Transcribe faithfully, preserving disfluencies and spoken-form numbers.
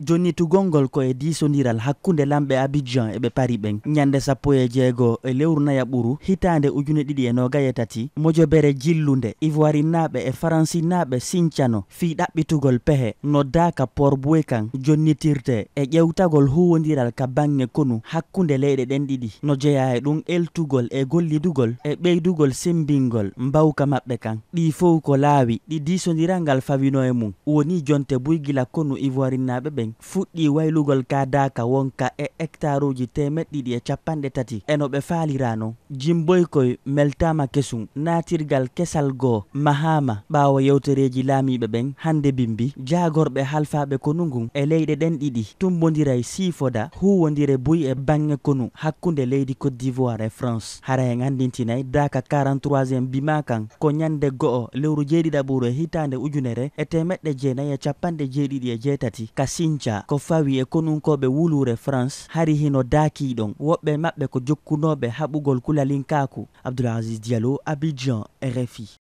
Jonnitugol ngol ko e diisondiral hakkunde lamɓe Abidjan e ɓe Paris ɓen. Ñannde sappo e jeego e lewru nayaɓuru hitaande ujune ɗiɗi e noogay e tati, mojobere jillunde Ivoirienaaɓe e Faransinaaɓe sincano fii ɗaɓɓitugol pehe no daaka Port Bouet kan jonnitirtee e ƴewtagol huuwondiral ka baŋŋe konu hakkunde leyɗe ɗen ɗiɗi, no jeyaa e ɗum eltugol e gollidugol e ɓeydugol semmbingol mbawka maɓɓe kan. Ɗii fow ko laawi ɗi diisondiral ngal fawinoo e mum, wonii jonte buy gila konu Ivoirienaaɓe ɓen fuɗɗii waylugol ka daaka wonka e hektaruuji teemeɗɗe ɗiɗi e cappanɗe tati e no ɓe faaliraa non. Jimboykoy meltaama kesum, naatirgal kesal goo mahaama ɓaawo yewtereeji laamiiɓe ɓen hannde bimbi, jaagorɓe halfaaɓe konu ngun e leyɗe ɗen ɗiɗi tummbondiray siifoda huuwondire buy e baŋŋe konu hakkunde leydi Côte d'Ivoire e France. Hara en anndintinay daaka quarante-troisième bima kan ko ñannde go'o lewru jeeɗiɗaɓuru e hitaande ujunere e teemeɗɗe jeenay e cappanɗe jeeɗiɗi e jeetati ka Sinca, ko fawi e konunkooɓe wuluure France, hari hino daakii ɗon. Woɓɓe maɓɓe ko jokkunooɓe haɓugol kulalinkaaku. Abdoul Aziz Diallo, Abidjan, R F I.